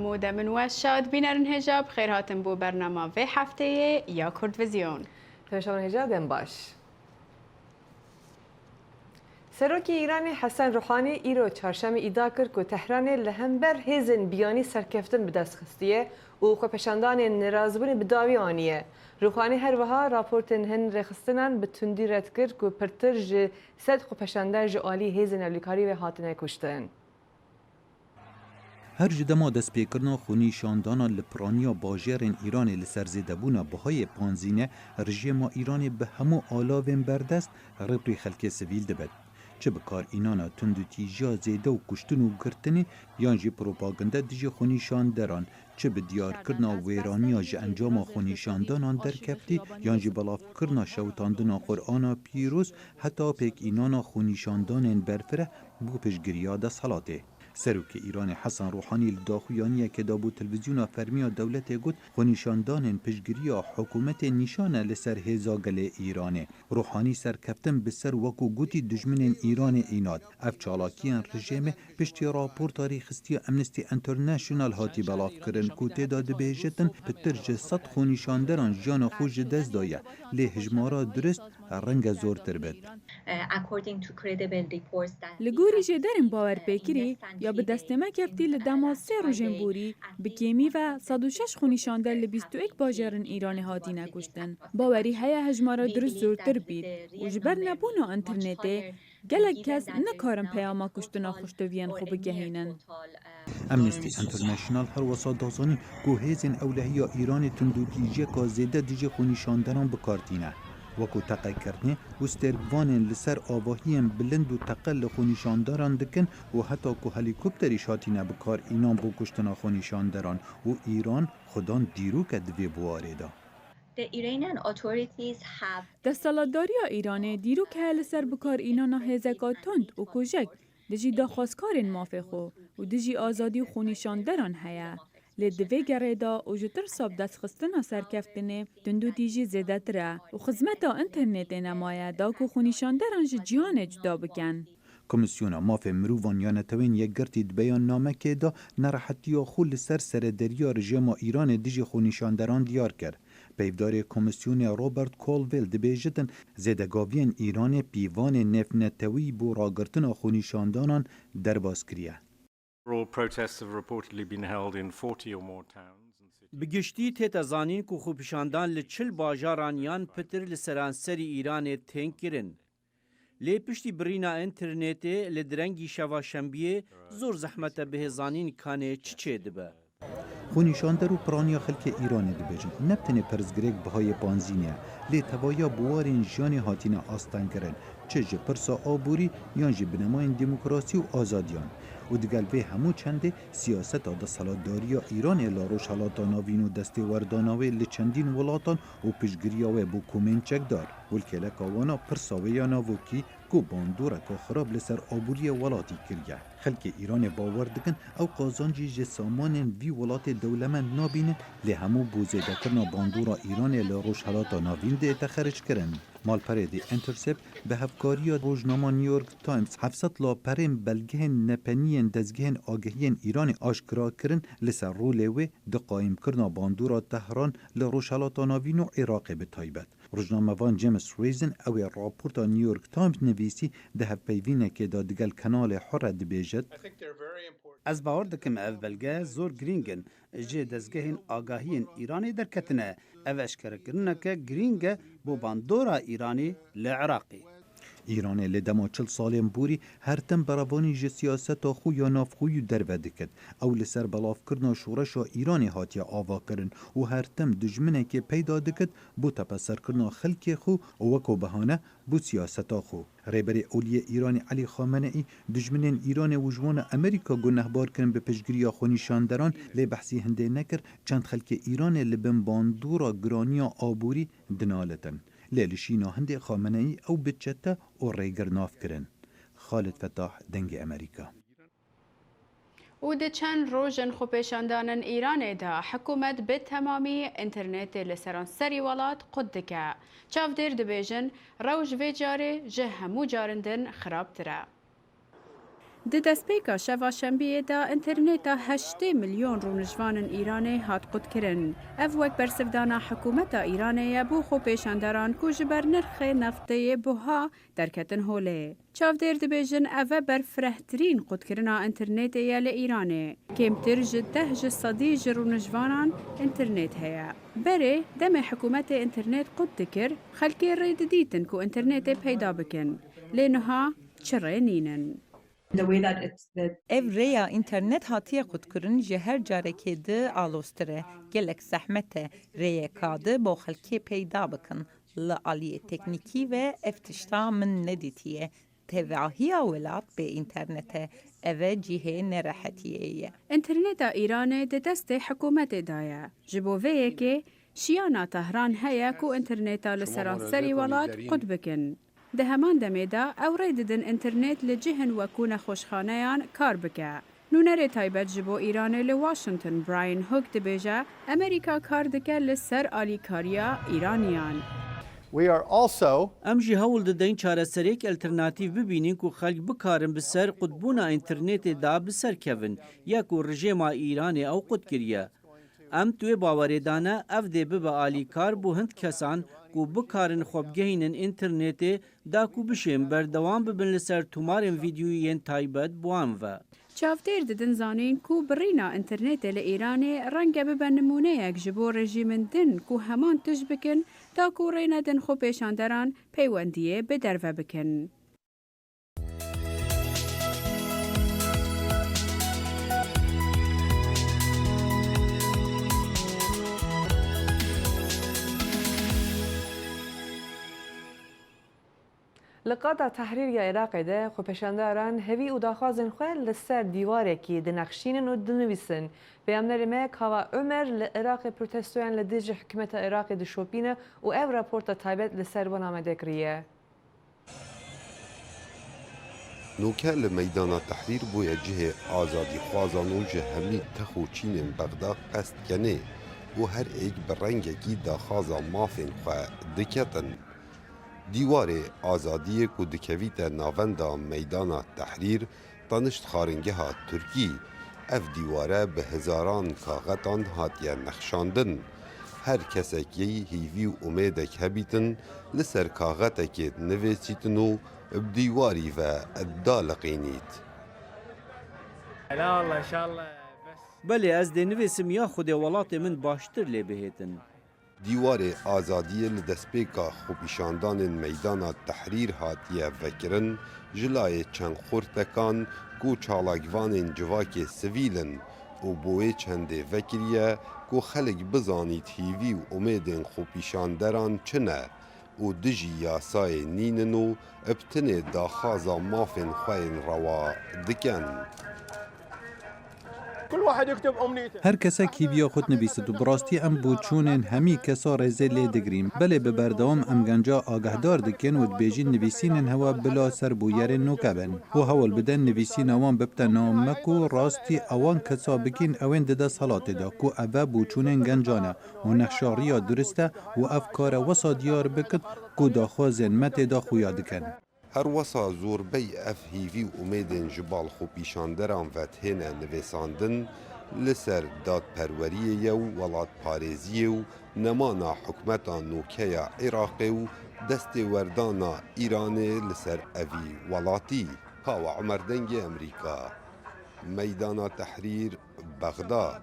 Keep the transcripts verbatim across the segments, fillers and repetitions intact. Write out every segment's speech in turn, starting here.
Û demin we şad bînerin hêja, bi xêr hatin bo bernama vê hefteyê ya Kurdvizyon. Hêja, dem baş. Serokê Îranê Hesen Ruhanî îro çarşemê îdia kir ku Tehranê li hember hêzên biyanî serkeftin bi dest xistiye û xwepêşandanên nerazîbûnê bi dawî aniye. Ruhanî her wiha raportên hin rêxistinan bi tundî red kir ku pirtir ji sed xwepêşander ji alî hêzên ewlîkarî ve hatine kuştin. Her ji dema destpêkirina xwenîşandana li piraniya bajêrên Îranê li ser zêdebûna bihayê panzîne, rejîma Îranê bi hemû alavên berdest rêbirî xelkê sivîl dibit. Çi bi kar înana tundûtîjiya zêde û kuştin û girtinê, yan jî propaganda dijî xwenîşanderan, çi bi diyarkirina wêraniya ji encama xwenîşandanan derkeftî, yan jî belavkirina şewitandina Qur'ana Pîroz, heta pêkînana xwenîşandanên berfireh bû piştgiriya desthilatê. Serokê Îranê Hesen Ruhanî li daxuyaniyekê de bo televîzyona fermiya dewletê got, xwenîşandanên piştgiriya hikûmetê nîşan e li ser hêza gelê Îranê. Ruhanî serkeftin bi ser, wekû gotî, dijminên Îranê înat. Ev çalakiyên rejêmê piştî raporta rêxistiya Amnesty International hatî belavkirin ku tê de dibêjitin pitir ji sed xwenîşanderan jiyana xwe ji dest daye, lê hijmara dirust renge zortir bit. Li gorî jêderên bawerpêkirî ya bi destê me keftî, li dema sê rojên borî bi kêmî ve sed û şeş xwenîşander li bîst û yek bajêrên Îranê hatine kuştin. Bawerî heye hejmara dirust zortir bît û ji ber nebûna înternetê gelek kes nikarin peyama kuştina xweştiviyên xwe bigehînin. Amnesty International her wisa dazanî ku hêzên ewlehiya Îranê tundûtîjiyeka zêde dijî xwenîşanderan bi kar tîne, wekû teqekirinê û stêrkvanên li ser avahiyên bilind û teqe li xwenîşanderan dikin û heta ku helîkopterî jî hatine bi kar înan bo kuştina xwenîşanderan û Îran xwedan dîrok e di vê biwarê de. The Iranian authorities have Desthilatdariya Îranê dîrok heye li ser bikarînana hêzeka tund û kujek dijî daxwazkarên mafê xwe û dijî azadî û xwenîşanderan heye. Lê di vê gerê de û ji tirsa bi destxistina serkeftinê tundûtîjî zêdetir e û xizmeta înternetê nemaye da ku xwenîşanderan ji cîhanê cuda bikin. Komîsyona Mafê Mirovan ya Netewên Yekgirtî di beyannamekê de nerehetiya xwe li ser serederiya rejîma Îranê dijî xwenîşanderan diyar kir. Peyvdarê komîsyonê Robert Colville dibêjitin, zêdegaviyên Îranê pîvanê nêvnetewî bo ragirtina xwenîşandanan derbas kiriye. Rural protests have reportedly been held in forty or more towns and cities. Bi giştî tête zanîn ku xwepêşandan li çil bajaran yan pitir li seranserî Îranê tên kirin. Lê piştî birîna înternetê li direngî şeva şembiyê zor zehmet e bihê zanîn kanê çi çêdibe. Xwenîşander û piraniya xelkê Îranê dibêjin, ne bi tenê pirsgirêk bihayê panzînê ye, lê tevaya biwarên jiyanê hatine astengkirin, çi ji pirsa aborî yan jî binemayên demokrasî û azadiyan. Û digel vê hemû çendê siyaseta desthilatdariya Îranê li Rojhelata Navîn û destêwerdana wê li çendîn welatan û piştgiriya wê bo komên çekdar û li kêleka wana pirsa wê ya navokî ku bandoreke xirab li ser aboriyê welatî kiriye. Xelkê Îranê bawer dikin ew qazancî ji samanên vî welatê dewlemend nabînin, lê hemû bo zêdekirina bandora Îranê li Rojhelata Navîn dihête xerckirin. Malperê The Intercept bi hevkariya rojnama New York Times heft sed laperên belgehên nepeniyên dezgehên agahiyên Îranê aşkera kirin li ser rolê wê di qayîmkirina bandora Tehran li Rojhelata Navîn û Iraqê bi taybet. Rojnamevan James Raisin, ew ê raporta New York Times nivîsî, di hevpeyvînekê de digel Kanalê Hurre dibêjit, Ez bawer dikim ev belge zor girîng in, ji dezgehên agahiyên Îranê derketine. Ev eşkerekirineke girîng e bo bandora Îranê li Iraqê. Îranê li dema çil salên borî her tim berevanî ji siyaseta xwe ya navxweyî derve dikit. Ew li ser belavkirina şoreşa Îranê hatiye avakirin û her tim dijminekê peyda dikit bo tepeserkirina xelkê xwe û weko behane bo siyaseta xwe. Rêberê Olî yê Îranê Elî Xameneî dijminên Îranê û ji wan Amerîka gunehbar kirin bi piştgiriya xwenîşanderan, lê behsî hindê nekir çend xelkê Îranê li bin bandora giraniya aborî dinalitin. Lê li şîna hindê Xameneî ew bi çete û rêgir nav kirin. Xalid Fetah, Dengê Amerîka. Û di çend rojên xwepêşandanên Îranê de hikûmet bi temamî înternetê li seranserî welat qut dike. Çavdêr dibêjin, rewş vê carê ji hemû carin din xirabtir e. Di destpêka şeva şembiyê de înterneta heştê milyon rûnişvanên Îranê hat qutkirin. Ev wek bersivdana hikûmeta Îranê ye bo xwepêşanderan ku ji ber nirxê neftê yê buha derketin holê. Çavdêr dibêjin ev e berfirehtirîn qutkirina înternetê ye li Îranê. Kêmtir ji deh ji sedî ji rûnişvanan înternet heye. Berê demê hikûmetê înternet qut dikir, xelkê rê didîtin ku înternetê peyda bikin. Lê niha çi rê nînin. Ev rêya înternet hatiye qutkirin ji her carekê di aloztir e. Gelek zehmet e rêyeka di bo xelkê peyda bikin. Li aliyê teknîkî ve ev tişta min nedîtiye. Tevahiya welat bê înternet e. Ev e cihê nerehetiyê ye. Înterneta Îranê di destê hikûmetê de ye. Ji bo vê yekê şiyana Tehran heye ku înterneta li seranserî welat qut bikin. Di heman demê de ew rê didin înternet li cihên wekû nexweşxaneyan kar bike. Nûnerê taybet ji bo Îranê li Washington Brian Hook dibêje, Amerîka kar dike li ser alîkariya Îraniyan. Em jî hewl didin çareseriyek alternatîf bibînin ku xelk bikarin bi ser qutbûna înternetê de bi ser kevin, ya ku rejêma Îranê ew qut kiriye. Em di wê bawerê de ne, ev dê bibe alîkar bo hind kesan ku bikarin xwe bigihînin înternetê, da ku bişên berdewam bibin li ser tomarên vîdyoyî yên taybet bi wan ve. Çavdêr didin zanîn ku birîna înternetê li Îranê renge bibe nimûneyek ji bo rejîmên din ku heman tişt bikin, da ku rê nedin xwepêşanderan peywendiyê bi derve bikin. Li qada Tehrîr ya Iraqê de xwepêşandaran hevî û daxwazên xwe li ser dîwarekî dinexşînin û dinivîsin. Peyamnerê me Kava Omer li Iraqê protestoyan li dijî hikûmeta Iraqê dişopîne û ev raporta taybet li ser wana me dekiriye. Noke li Meydana Tehrîr bûye cihê azadîxwazan û ji hemî tex û çînên Bexda qest kenê û her êk bi rengekî daxwaza mafên xwe diketin. Dîwarê azadiyê ku dikevîte navenda Meydana Tehrîr, tenişt xaringeha Tirkî, ev dîware bi hezaran kaxetan hatiye nexşandin. Her kesek yê hîvî û umêdek hebîtin, li ser kaxetekê nivêsîtin û bi dîwarî ve daliqînît. Belê, ez dê nivêsim ya Xwedê welatê min baştir lê bihêtin. Dîwarê Azadiyê li destpêka xwepîşandanên Meydana Tehrîr hatiye vekirin, ji layê çend xurtekan ku çalakvanên civakê sivîl in û bo wê çendê vekiriye ku xelk bizanît hîvî û umêdên xwepîşanderan çi ne û dijî yasayê nînin û bi tinê daxwaza mafên xwe yên rewa dikin. Her kesek hîviya xwe dinivîsit û bi rastî em boçûnên hemî kesa rêzê lê digirîn. Belê bi berdewam em genca agahdar dikin û dibêjin nivîsînên hewa bila serbûyerên noke bin û hewl bidin nivîsîna wan bibte name ku rastî ewan kesa bikîn ewên di desthilatê de ku ev e boçûnên gencan e û nexşa riya durist e û ev kare wesa diyar bikit ku daxwazên me tê de xuya dikin. Her wesa zorbey ev hîvî û umêdên ji bal xwepîşanderan ve têne nivêsandin, li ser dadperweriyê ye û welatparêziyê û nemana hikûmeta noke ya Iraqê û destêwerdana Îranê li ser evî welatî. Kawa Omer, Dengê Amerîka, Meydana Tehrîr, Bexda.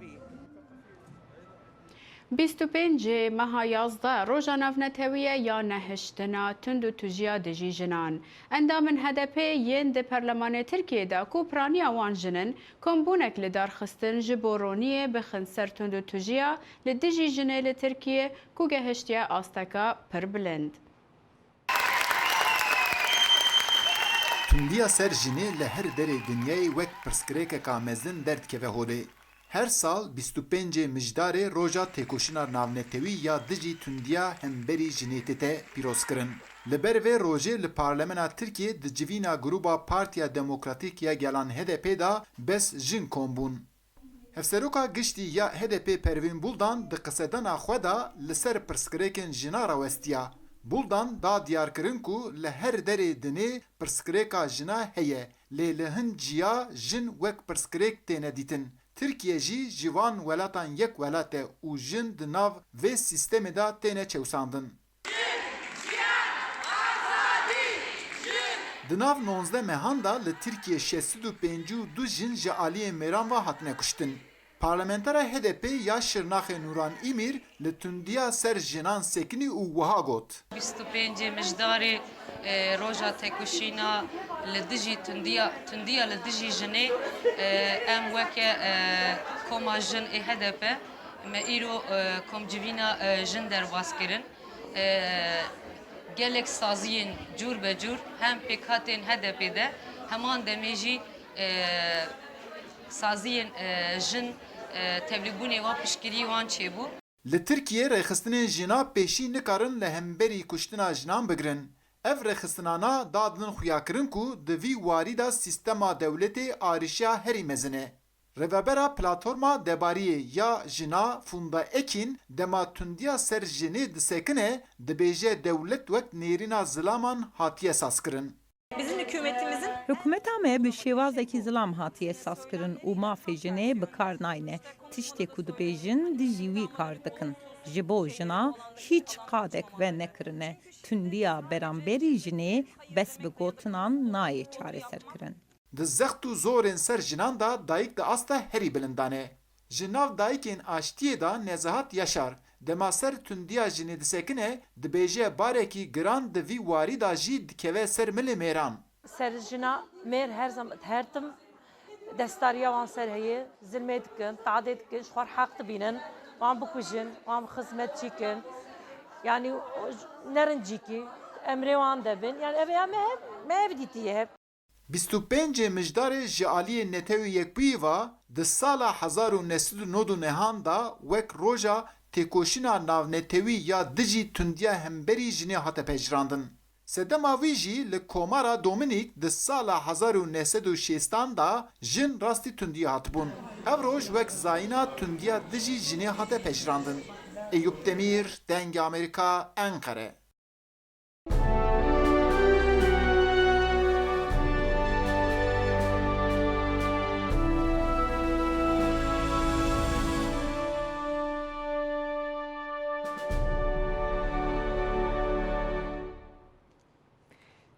Bîst û pêncê meha yazdeh roja navnetewî ye ya nehiştina tund û tujiya dijî jinan. Endamên H D P yên di Perlemanê Tirkiyê de ku piraniya wan jin in, kombûnek li dar xistin ji bo roniyê bixin ser tund û tujiya li dijî jinê li Tirkiyê ku gehiştiye asteka pir bilind. Tundiya ser jinê li her derê dinyayê wek pirsgirêkeka mezin derdikeve holê. Her sal bîst û pêncê Mijdarê roja têkoşîna navnetewî ya dijî tundiya hemberî jinê tête pîrozkirin. Li ber vê rojê li Parlemena Tirkiyê di civîna grûba Partiya Demokratîk ya Gelan H D P de bes jin kom bûn. Hevseroka Giştî ya H D P Pervîn Buldan di qisedana xwe de li ser pirsgirêkên jina rawestiya. Buldan da diyarkirin ku li her derê dinê pirsgirêka jina heye, lê li hin ciya jin wek pirsgirêk têne dîtin. Tirkiye jî ji van welatan yek welat e û jin di nav vê sîstemê de têne çewsandin. Di nav nonzdeh mehan de li Tirkiye şeş sed û pêncî û du jin ji aliyê mêran ve hatine kuştin. Parlamentera H D P ya Şirnaxê Nûran Îmîr li tundiya ser jinan sekinî û wiha got. Bîst û pêncê Mijdarê, e, roja têkoşîna li dijî tundiya, tundiya li dijî jinê, e, em weke, e, koma jin ê H D P me îro, e, komcivîna, e, jin derbas kirin. E, gelek saziyên cûr be cûr hem pêkhatên H D P de, heman demê jî, e, saziyên, e, jin, e, tevlîbûnê wan piştgirî wan çêbû. Li Tirkiyê rêxistinên jina pêşî nikarin li hemberî kuştina jinan bigirin. Ev rêxistinana dadin xuyakirin ku di vî warî de sîstema dewletê arîşiya herî mezin e. Rêvebera Platforma Debariyê ya Jina Funda Ekîn dema tundiya ser jinê disekine, dibêje dewlet wek nêrîna zilaman hatiye sazkirin. Bizim hükümetimizin Hikûmeta me bi şêwazekî zilam hatiye sazkirin û mafê jinê bi kar nayne. Tiştê ku dibêjin dijî wî kar dikin. Ji bo jina hîç qadek venekirine. Tundiya beramberî jinê bes bi gotinan nayê çareserkirin. Di zext û zorên ser jinan de dayik di asta herî bilind de ne. Ji nav dayikên aştiyê de Nezahat Yaşar, dema ser tundiya jinê disekine, dibêje barekî giran di vî warî de jî dikeve ser milê mêran. Ser jina mêr her zaman, her tim destariya wan ser heye, zilmê dikin, tadê dikin, ji xwe heq dibînin, wan bikujin, wan xizmet çîkin. Yanî nerin cîkî, emrê wan de bin. Yanî ev ya me hep, me ev dîtiye hep. Bîst û pêncê Mijdarê ji aliyê Netewê Yekbûyî ve di sala hezar û neh sed û nod û nehan de wek roja têkoşîna navnetewî ya dijî tundiya hemberî jinê hate pejirandin. Sedema wî jî li Komara Dominîk di sala hezar û neh sed û şêstan de jin rastî tundiyê hatibûn. Ev roj wek zayîna tundiya dijî jinê hate pejirandin. Eyûp Demîr, Dengê Amerîka, Enqere.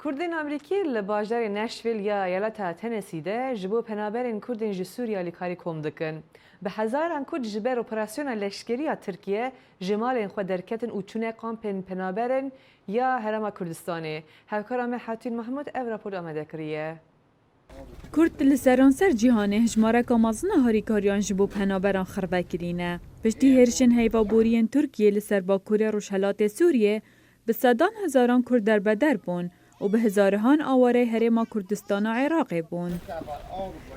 Kurdên Amerîkî li bajarê Nashville ya eyaleta Tennessee de ji bo penaberên Kurdên ji Sûriyê alîkarî kom dikin. Bi hezaran Kurd ji ber operasyona leşkerî ya Tirkiye ji malên xwe derketin û çûne kampên penaberên ya Herêma Kurdistanê. Hevkara me Hatîn Mahmûd ev rapor amade kiriye. Kurd li seranser cîhanê hejmareka mezin a harîkariyan ji bo penaberan xirve kirîne. Piştî hêrişên heyvaboriyên Tirkiyê li ser bakurê rojhelatê Sûriyê, bi sedan hezaran Kurd derbeder bûn û bi hezarihan awarey Herêma Kurdistana Iraqê bûn.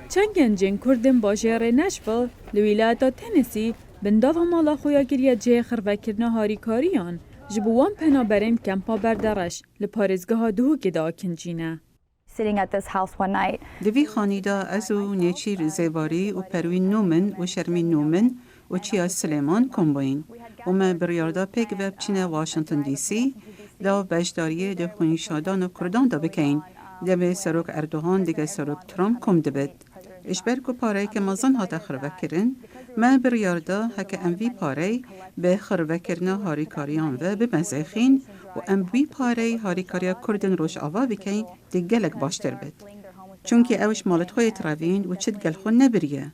Çend gencên Kurd ên bajêrê Nashville li wîlayeta Tennessee bindava mala xwe ya kiriye cihê xirvekirina harîkariyan, ji bo wan penaberên kempa Berdereş li parêzgeha Duhokê de akincîne. Sitting at this house one night. Di vî xanî de ez û Nêçîr Zêbarî û Perwîn Nûmin û Şermîn Nûmin û Çiya Silêman kom bûyîn û me biryar da pêk ve biçine Washington D C da beşdariyê di xwînşadana Kurdan de bikeyin. Demê Serok Erdogan dige Serok Trump kom dibit. Ji ber ku pareyeke mezin hate xirvekirin, me biryar da heke em vî parey bi xirvekirina harîkariyan ve bimezexîn û em bi wî parey harîkariya Kurdên Rojava bikeyin, dê gelek baştir bit. Çunkî ew ji malê xwe yê direvîn û çi digel xwe nebiriye.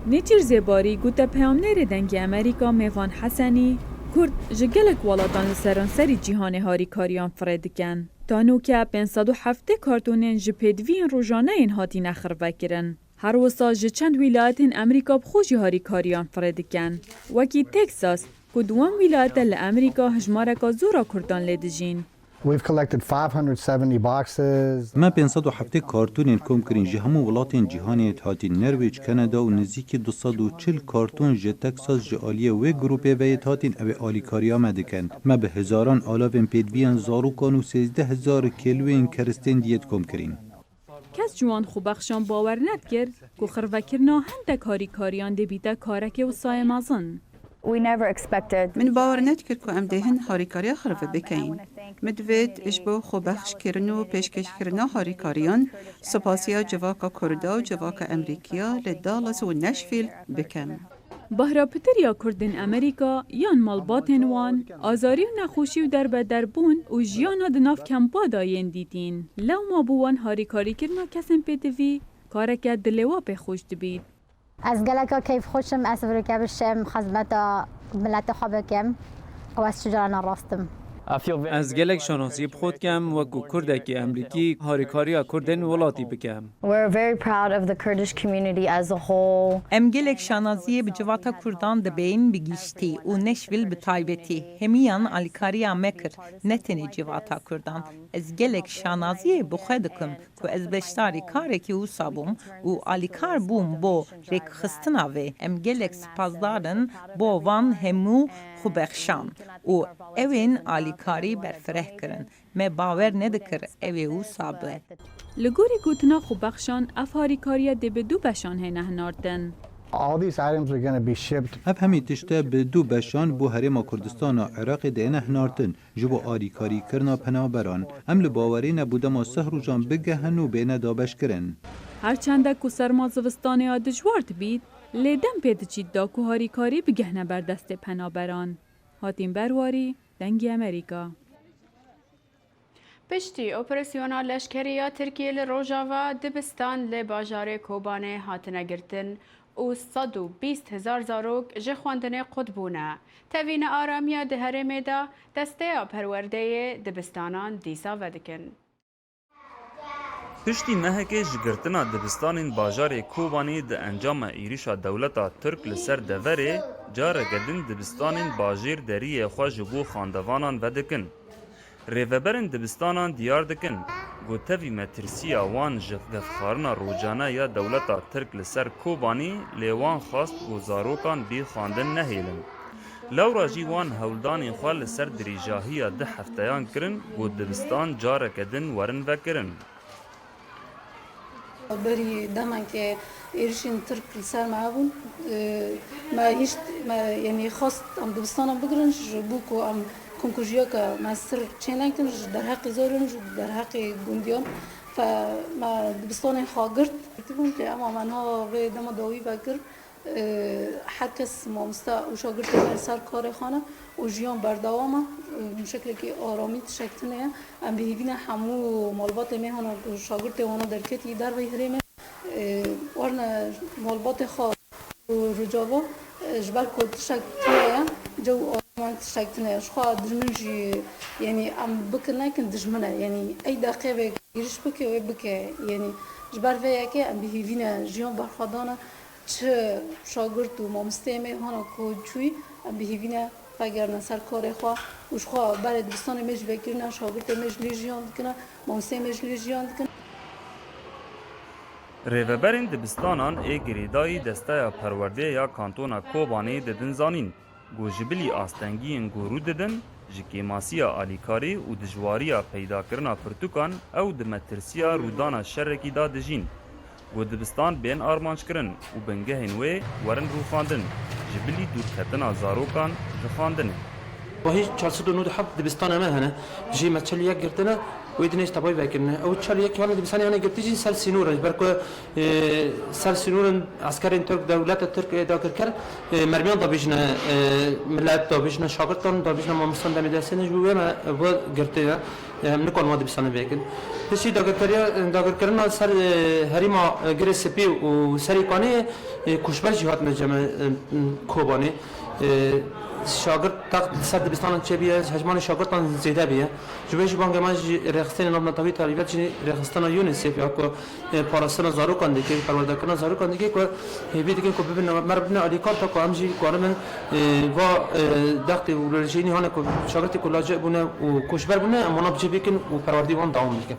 Nêçîr Zêbarî gote peyamnêrê Dengê Amerîka Mêvan Hesenî, Kurd ji gelek welatan li seranserî cîhanê harîkariyan firê dikin. Ta nûke pênc sed û heftê kartonên ji pêdiviyên rojaneyên hatine xirvekirin. Her wisa ji çend wîlayetên Amerîka bi xwe jî harîkariyan firê dikin. Wekî Texas, ku di wan wîlayete li Amerîka hejmareka zor a Kurdan lê dijîn. We've collected five hundred seventy boxes. Me pênc sed û heftê kartonên kom kirin ji hemû welatên cîhanê, hatî Norwêc, Kanada û nizîkî du sed û çil karton ji Texas ji aliyê wê grûpê ve yê hatîn ew ê alîkariya me dikin. Me bi hezaran alavên pêdiviyan zarokan û sêzdeh hezar kêlwên keristên diyê kom kirin. Kes ji wan xwebexşan bawer nedikir ku xirvekirina hindek harîkariyan dê bîte karekê wisa yê mezin. We never expected. Min bawer nedikir ku em dê hin harîkariya xirve bikeyin. Min divêt ji bo xwebexşkirin û pêşkêşkirina harîkariyan spasiya civaka Kurda û civaka Emerîkiya li Dallas û Nashville bikim. Bahra pitir ya Kurdên Emerîka yan malbatên wan, azarî û nexweşî û derbederbûn û jiyana di nav kempa de yên dîtîn. Lewma bo wan harîkarîkirina kesên pêdivî kareke dilê we pê xweş dibît. Ez geleka keyfxweş im, ez virike bişim, xizmeta miletê xwe bikim û ez çi carana rast im. Ez gelek şanaziyê bi xwe dikem, wekû Kurdekî Emerîkî harîkariya Kurdên welatî bikem. We're very proud of the Kurdish community as a whole. Em gelek şanaziyê bi civata Kurdan dibin bi giştî û Nashville bi taybetî. Hemiyan alîkariya me kir, ne tenê civata Kurdan. Ez gelek şanaziyê bi xwe dikim ku ez beşdarî karekî wisa bûm û alîkar bûm bo rêkxistina vê. Em gelek spasdar in bo van hemû xwebexşan û ew ên alîkarî berfireh kirin. Me bawer nedikir ew ê wisa be. Li gorî gotina xwebexşan, ev harîkariya dê bi du beşan hêne hinartin. All these items are gonna be shipped. Ev hemî tişt e bi du beşan bo Herêma Kurdistana Iraqê dêne hinartin, ji bo alîkarîkirina penaberan. Em li bawerê ne bo dema sih rojan bigehin û bêne dabeşkirin. Her çende ku serma zivistanê ya dijwar dibît, lê dem pê diçît da ku harîkarî bigehne ber destê penaberan. Hatîn Berwarî, Dengê Emerîka. Piştî operasyona leşkerî ya Tirkiyê li Rojava, dibistan li bajarê Kobanê hatine girtin û sed û bîst hezar zarok ji xwendinê qut bûne. Tevî nearamiya di herêmê de, desteya perwerdeyê dibistanan dîsa vedikin. Piştî mehekê ji girtina dibistanên bajarê Kobanê di encama êrişa dewleta Tirk li ser deverê, careke din dibistanên bajêr deriyê xwe ji bo xandevanan vedikin. Rêveberên dibistanan diyar dikin ku tevî metirsiya wan ji gefxarina rojane ya dewleta Tirk li ser Kobanê, lê wan xwest ku zarokan bê xwendin nehêlin. Lewra jî wan hewldanên xwe li ser dirêjahiya du hefteyan kirin ku dibistan careke din werin vekirin. Berî demekê êrişên Tirk li ser me hebûn. E, me hişt, me, yanî xwest em dibistanan bigirin ji bo ku em komkujiyeke me sir çênekin ji derheqê zarên, ji derheqê gundiyan. Fe me dibistanên xwe girt. Girtibûn lê ema me niha vê dema dawî vekir. E, her kes mamoste û şagirtê me li ser karê xwe ne û jiyan berdewam e. E, şeklekî aramî tişek tune ye. Em bi hêvî ne hemû malbatê me hana ku şagirtê wana derketî derveyî herêmê, e, werine malbatê xwe û Rojava, e, ji ber ku tişek tune ye, cew û aram tişek tune ye. Ji xwe dijmin jî, yanî em bikin nekin dijmin e. Yanî ey deqê vê êriş bike, wê bike. Yanî ji ber vê yekê em bi hêvî ne jiyan berxwe dane. Çi şagirt û mamosteyê me hana ku çûyî, em bi hêvî ne vegerine ser karê xwe û ji xwe berê dibistanê me jî vekirine, şagirtê me ji lê jiyan dikine, mamosteyê me ji lê jiyan dikin. Rêveberên dibistanan ê girêdayî Desteya Perwerdeyê ya Kantona Kobanê didin zanîn. Ku ji bilî astengiyên ku rû didin, ji kêmasiya alîkarî û dijwariya peydakirina pirtûkan ew di metirsiya rûdana şerekî de dijîn. Ku dibistan bên armanckirin û bingehên wê werin rûxandin, ji bilî dûrketina zarokan ji xwendinê. Wahî çar sed û nod û heft dibistana me hene, jê me çel û yek girtine. Wê dinê ji tevayî vekirine. Ew çar û yek hane dibistanê hane girtî jî ser sînor in. Ber ku, e, ser sînor in eskerên Tirk, dewleta Tirk, e, dagirker, e, mermiyan dabêjine, e, milet dabêjine, şagirtan dabêjine, mamostan demê destê ne ji bo wê me, e, bu girtiye. E, em nikarin wan dibistane vekin. Piştî dagirkeriya, dagirkirina ser, e, herêma, e, Girê Spî û Serê Kanê, e, koçber jî hatine cem, e, Kobanê. E, şagirt text ser dibistanan çêbûye, hejmanê şagirtan zêde bûye. Ji vê jî bangê me jî rêxistinê navnetewî taybet jî rêxistina UNICEF ya ku, e, parastina zarokan dike, perwerdekirina zarokan dike ku hêvî dikin ku bibin, me re bibine alîkar ta ku em jî karibin, e, va, e, dextê û lojînî hane ku şagirtê ku lacek bûne û koçber bûne, em wana bi cih bikin û perwerdî wan dewam bikin.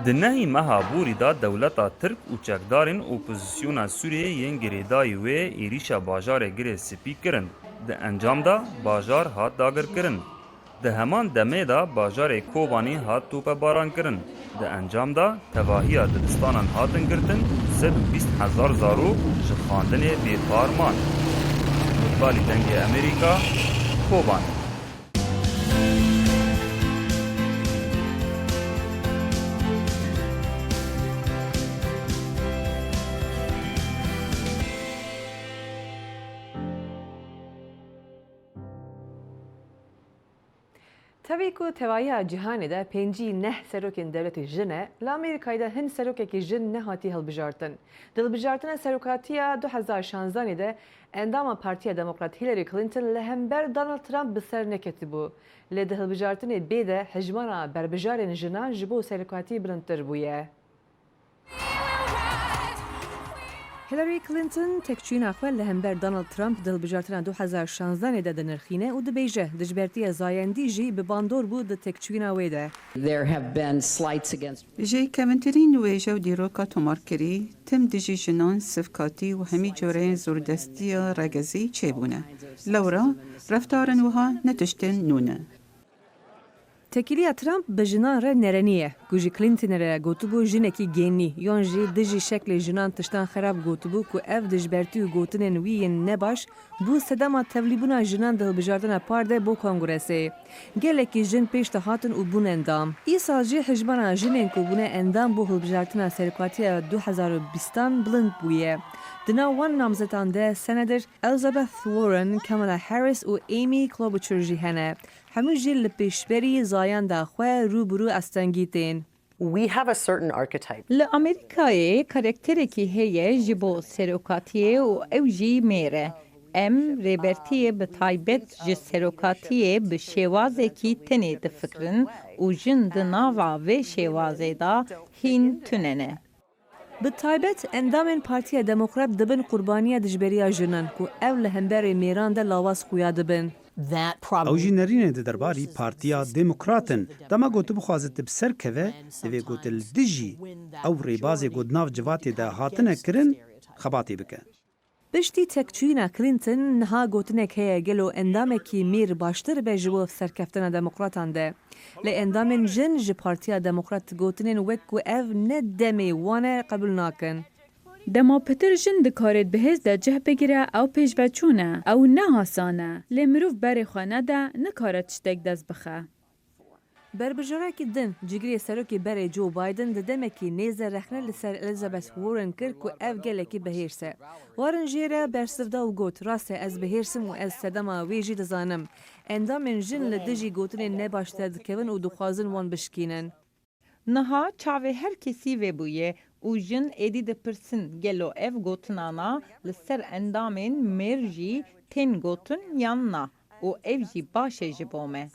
Di nehî meha borî de dewleta Tirk û çekdarên opozîsyona Sûriyeyê yên girêdayî wê êrîşa bajarê Girê Spî kirin. Di encam de bajar hat dagirkirin. Di heman demê de bajarê Kobanê hat topebarankirin. Di encam de tevahiya dibistanan hatin girtin, sed û bîst hezar zarok ji xwendinê bêpar man. Mutbalî Dengê Emerîka, Kobanê. Tevî ku tevahiya cîhanê de pêncî neh serokên dewletê jin e, li Amerîkayê de hin serokekî jin nehatî hilbijartin. Di hilbijartina serokatiya du hezar şanzdanê de endama Partiya Demokrat Hillary Clinton li hember Donald Trump bi ser neketibû. Lê di hilbijartinê bê de hejmara berbijarên jinan ji bo serokatî bilindtir bûye. Hillary Clinton tekçûyîna xwe li hember Donald Trump di hilbijartina du hezar şanzdanê de dinirxîne û dibêje, dijbertiya zayendî jî bi bandor bû di tekçûyîna wê de. There have been slights against Ji kevintirîn wêje û dîroka tomarkirî, tim dijî jinan, sivkatî û hemî coreyên zordestiya regezî çêbûne. Lewra reftarên wiha ne tiştên nû ne. Tekîliya Trump bi jinan re nerenî ye, ku ji Clintonê re gotibû jinekî gênî, yon jî dijî şeklê jinan tiştan xerab gotibû, ku ev dijbertî û gotinên wî yên nebaş bû sedema tevlîbûna jinan di hilbijartina par de bo Kongresê. Gelekî jin pêş de hatin û bûn endam. Îsal jî hejmara jinên ku bûne endam bo hilbijartina serokatiya du hezar û bîstan bilind bûye. Di nav wan namzetan de Senator Elizabeth Warren, Kamala Harris û Amy Klobuchar jî hene. Hemû jî li pêşberî zayenda xwe rû bi rû astengî tên. We have a certain archetype. Li Amerîkayê karakterekî heye ji bo serokatiyê û ew jî mêr e. Em rêbertiyê bi taybet ji serokatiyê bi şêwazekî tenê difikirin û jin di nava vê şêwazê de hîn tune ne. Bi taybet endamên Partiya Demokrat dibin qurbaniya dijberiya jinan, ku ew li hemberî mêran de lawaz xuya dibin. That Ew jî probably nerînê di derbarî Partiya Demokrat in. Dema ku tu bixwaze tu bi ser keve, divê ku tu li dijî ew rêbazê ku di nav civatê de hatine kirin, xebatê bike. Piştî tekçûyîna Clinton, niha gotinek heye, gelo endamekî mêr baştir be ji bo serkeftina demokratan de? Lê endamên jin ji Partiya Demokrat gotinên wek ku ev ne demê wan e qebûl nakin. Dema pitir jin di karê bihêz de cih bigire, ew pêşveçûn e. Ew ne asan e. Lê mirov berê xwe nede, nikare tiştek dest bixe. Berbijarekî din, cîgirê serokê berê Joe Biden di demekî nêz de rexne li ser Elizabeth Warren kir ku ev gelekî bihêrs e. Warren jê re bersiv da û got, rast e, ez bihêrs im û ez sedema wê jî dizanim. Endamên jin li dijî gotinên nebaş derdikevin û dixwazin wan bişkînin. Niha çavê her kesî vebûye û jin êdî dipirsin, gelo ev gotinana li ser endamên mêr jî tên gotin yan na û ev jî baş e ji bo me?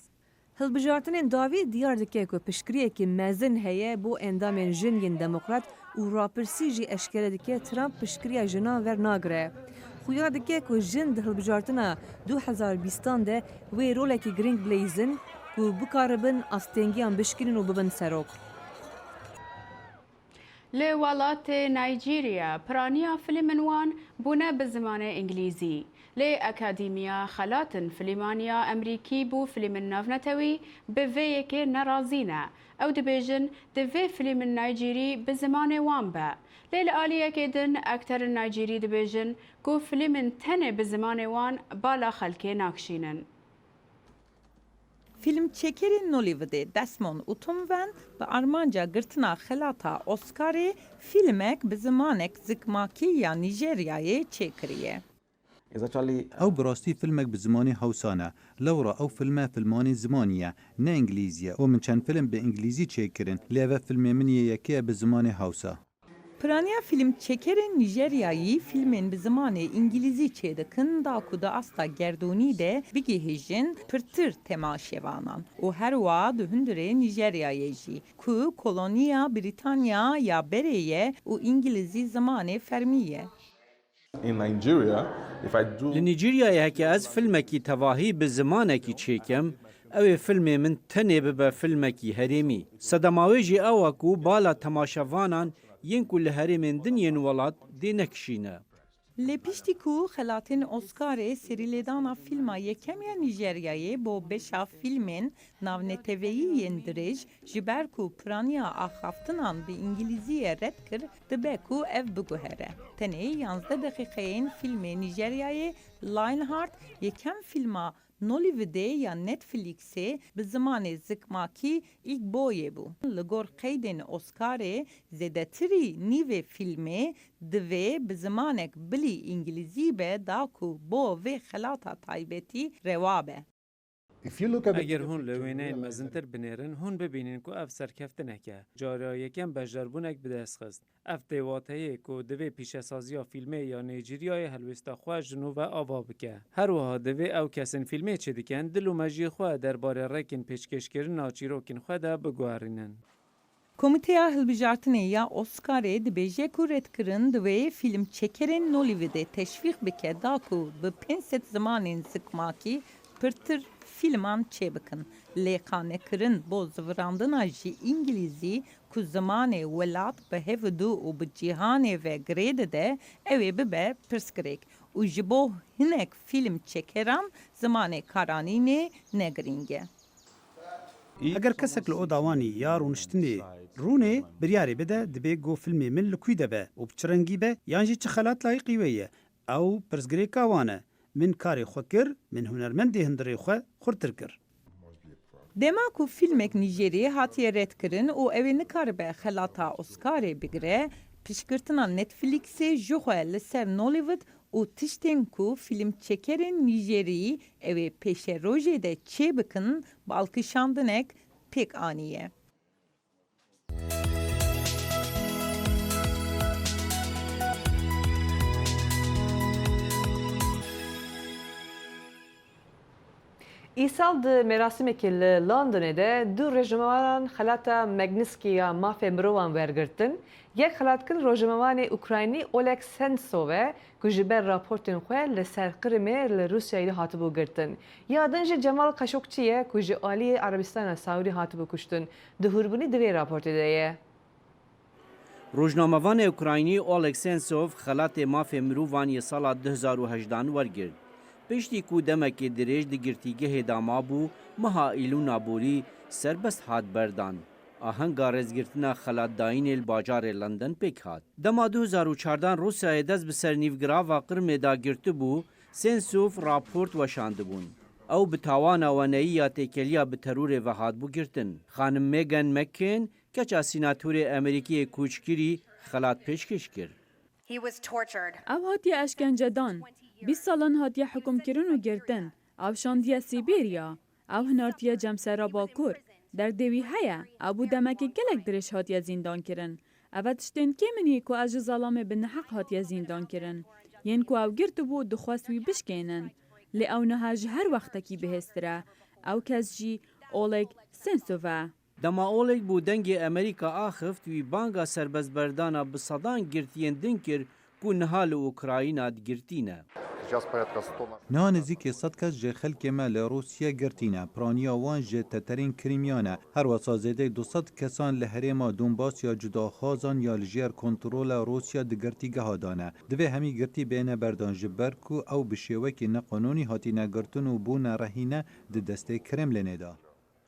Hilbijartinên dawî diyar dike ku piştgiriyekî mezin heye bo endamên jin yên demokrat û rapirsî jî eşkere dike Trump piştgiriya jinan wernagire. Xuya dike ku jin di hilbijartina du hezar bîstan de wê rolekî girîng bileyzin ku bikaribin astengiyan bişkînin û bibin serok. Li welatê Nîjerya piraniya filmên wan bûne bi zimanê îngilîzî. Lê Akademiya Xelatên Filmaniya Emerîkî bo Filmên Navnetewî bi vê yekê nerazî ne. Ew dibêjin, divê filmên Nîjerî bi zimanê wan be. Lê li aliyekê din, akterên Nîjerî dibêjin ku filmên tenê bi zimanê wan bala xelkê nakişînin. Fîlmçêkerên Nollywoodê Desmond Utumven bi armanca girtina xelata Oscarê fîlmek bi zimanek zikmakî ya Nîjeryayê çêkiriye. Ew bi rastî filmek bi zimanê Hewsa ne. Lewra ew filme filmanê zimanî ye, ne îngilîzî ye û min çend film bi îngilîzî çêkirin, lê ev e filmê min yê yekê ye bi zimanê Hewsa. Piraniya fîlmçêkerên Nîjeryayî fîlmên bi zimanê îngilîzî çêdikin da ku di asta gerdûnî de bigihîjin pirtir temaşevanan û herwiha di hundirê Nîjeryayê jî ku koloniya Brîtanya ya berê ye û îngilîzî zimanê fermî ye. In Nigeria, if I do Li Nîjeryayê heke ez filmekî tevahî bi zimanekî çêkim, ew ê filmê min tenê bibe filmekî herêmî. Sedema wê jî ew e ku bala temaşevanan yên ku li herêmên din yên welat dê nekişîne. Lê piştî ku xelatên Oscarê serîlêdana fîlma yekem ya Nîjeryayê bo beşa fîlmên navneteweyî yên dirêj, ji ber ku piraniya axaftinan bi îngilîzî ye red kir, dibe ku ev biguhere. Tenê yanzdeh deqîqeyên fîlmê Nîjeryayê Lionheart yekem fîlma Nollywoodê ya Netflixê bi zimanê zikmakî îlk boyê bû. Li gor qeydên Oscarê zêdetirî nîvê fîlmê divê bi zimanek bilî îngilîzî be da ku bo vê xelata taybetî rewa be. If you look at the Eger hûn li wêneyên mezintir binêrin, hûn bibînin ku ev serkeftinek e. Cara yekem beşdarbûnek bi dest xist. Ev tê wateyê ku divê pîşesaziya fîlmê ya Nîjeriyayê helwêsta xwe ji nû ve ava bike. Her wiha divê ew kesên fîlmê çêdikin, dil û mejiyê xwe derbarê rêkên pêşkêşkirina çîrokên xwe de biguherînin. Komîteya Hilbijartinê ya Oscarê dibêje ku redkirin divê fîlmçekerên Nollywoodê teşwîq bike da ku bi pênc sed zimanên zikmakî pirtir fîlman çêbikin. Lê qanekirin bo zivirandina ji îngilîzî ku zimanê welat bi hevdu û bi cîhanê ve girê dide, ew ê bibe pirsgirêk û ji bo hinek fîlmçekeran zimanê karanînê ne girîng e. Eger kesek li oda wan î ya rûniştinê rûnê biryarê bide, dibê ku filmê min li kûy de be û bi çi rengî be yan jî çi xelat layîqî wê ye, ew pirsgirêka wan e. Min karê xwe kir, min hunermendê hundirê xwe xurtir kir. Dema ku fîlmek Nîjeriyê hatiye redkirin û ew ê nikaribe xelata Oscarê bigire, piştgirtina Netflixê jixwe li ser Nollywood û tiştên ku fîlmçekerên Nîjerî ew ê pêşerojê de çêbikin, balkişandinek pêk aniye. Îsal di merasîmekê li Londonê de du rojnamevanan xelata Magnitsky ya mafê mirovan wergirtin. Yek xelatkin rojnamevanê Ukraynî Oleg Sentsov e, ku ji ber raportên xwe li ser Qrimê li Rûsyayê de hatibû girtin. Ya din jî Cemal Kaşokçî ye, ku ji aliyê Erebistana Saûdî hatibû kuştin. Di hûrbûnî di vê raportê de ye. Rojnamevanê Ukraynî Oleg Sentsov xelatê mafê mirovan yê sala du hezar û hejdan wergirt. Piştî ku demekê dirêj di girtîgehê de mabû, meha Îlûna borî serbest hat berdan. Ahenga rêzgirtina xelatdayînê li bajarê London pêk hat. Dema du hezar û çardan Rûsyayê dest bi ser nîvgirava Qirmê de girtibû, Sentsov raport weşandibûn. Ew bi tawana weneyî ya têkeliya bi terorê ve hatibû girtin. Xanim Meghan McCain, keça sînatorê Amerîkiyê koçkirî, xelat pêşkêş kir. He was tortured. Ew hatiye eşkencedan, bîst salan hatiye hukmkirin û girtin. Ew şandiye Sîbêrya. Ew hinartiye Cemsera Bakur. Derdê wî heye. Ew bû demekê gelek dirêj hatiye zîndankirin. Ev e tiştên kêm in yê ku ez ji zelamê bi neheq hatiye zîndankirin. Yên ku ew girtibû, dixwest wî bişkênin. Lê ew niha ji her wextekî bihêztir e. Ew kes jî Oleg Sentsov e. Dema Oleg bû dengê Amerîka axift, wî banga serbestberdana bi sedan girtiyên din kir ku niha li Ukrayna di girtî ne. Niha nêzîkî sed kes ji xelkê me li Rûsya girtî ne. Piraniya wan ji teterên Krîmya ne. Her wesa zêdeyî du sed kesan li herêma Donbas ya cudaxwazan ya li jêr kontrola Rûsya di girtîgeha de ne. Divê hemî girtî bêne berdan, ji ber ku ew bi şêwekî neqanûnî hatîne girtin û bûne rehîne di destê Kremlînê de.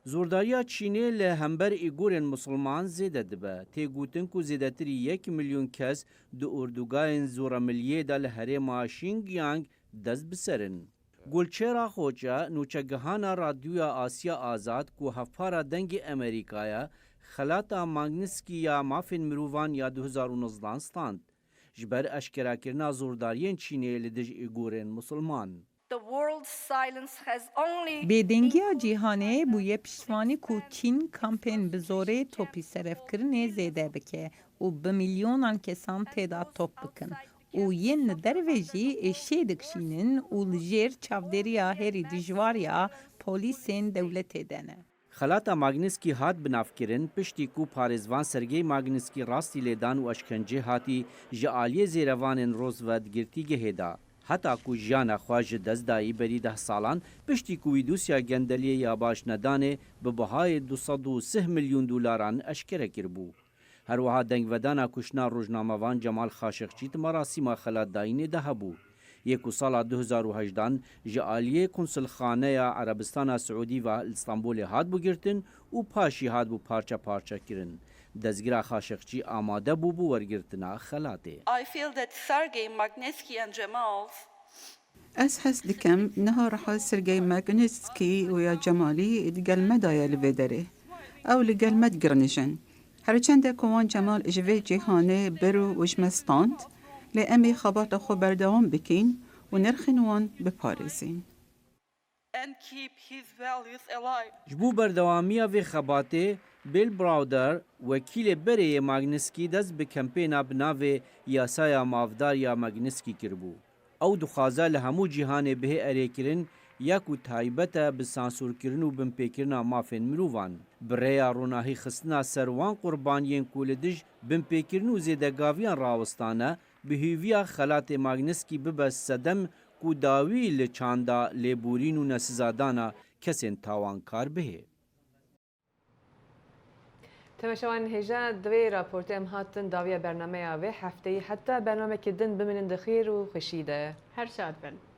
Zordariya Çînê li hember Îgorên Misilman zêde dibe. Tê gotin ku zêdetirî yek milyon kes di ordûgahên zoremiliyê de li herêma Xinjiang dest bi ser in. Gulçehra Xoce, nûçegihana Radyoya Asya Azad ku hevpara Dengê Amerîka ye, xelata Magnitsky ya mafên mirovan ya du hezar û nozdan stand. Ji ber eşkerakirina zordariyên Çînê li dij Îgorên Misilman. The world's silence has only Bêdengiya cîhanê bûye piştvanî ku Çîn kampên bi zorê topî serevkirinê zêde bike û bi milyonan kesan tê de top bikin û yên li derve jî êşê dikişînin û li jêr çavdêriya herî dijwar ya polîsên dewletê de ne. Xelata Magnitsky hat binavkirin, piştî ku parêzvan Sergey Magnitsky rastî lêdan û eşkencê hatî ji aliyê zêrevanên Roosevelt girtîgehê da. Heta ku jiyana xwe ji dest dayî berî deh salan, piştî ku wî dosya gendeliyê ya baş nedanê bi bihayê du sed û sih milyon dolaran eşkere kiribû. Her wiha dengvedana kuştina rojnamevan Cemal Xaşiqçî di merasîma xelatdayînê de hebû. Yê ku sala du hezar û hejdan ji aliyê Konsulxaneya Erebistana Siûdî ve li Stenbolê hatibû girtin û paşî hatibû parçe parçe kirin. Dezgira Xaşiqçî amade bû bo wergirtina xelatê. I feel that Sergei Magnitsky and Jamal Ez hez dikim, niha reha Sergey Magnitsky û ya Cemalî di gel me de ye li vê derê. Ew li gel me digirinijin. Her çende ku wan Cemal ji vê cîhanê bir û ji me stand, lê em ê xebata xwe berdewam bikîn û nirxên wan biparêzîn. and keep his values alive. Ji bo berdewamiya vê xebatê, Bill Browder, wekîlê berê yê Magnitsky, dest bi kempêna bi navê Yasaya Mafdar ya Magnitsky kiribû. Ew dixwaze li hemû cîhanê bihê erêkirin ya ku taybet e bi sansûrkirin û binpêkirina mafên mirovan. Bi rêya ronahîxistina ser wan qurbaniyên ku li dij binpêkirin û zêdegaviyan rawestane, bi hêviya xelatê Magnitsky bibe sedem ku dawî li çanda lêborîn û nesizadana kesên tawankar bihê. Temaşevanên hêja, di vê raportê em hatin dawiya bernameya vê hefteyî. Heta bernamekî din bimînin di xêr û xweşî de. Her şad bin.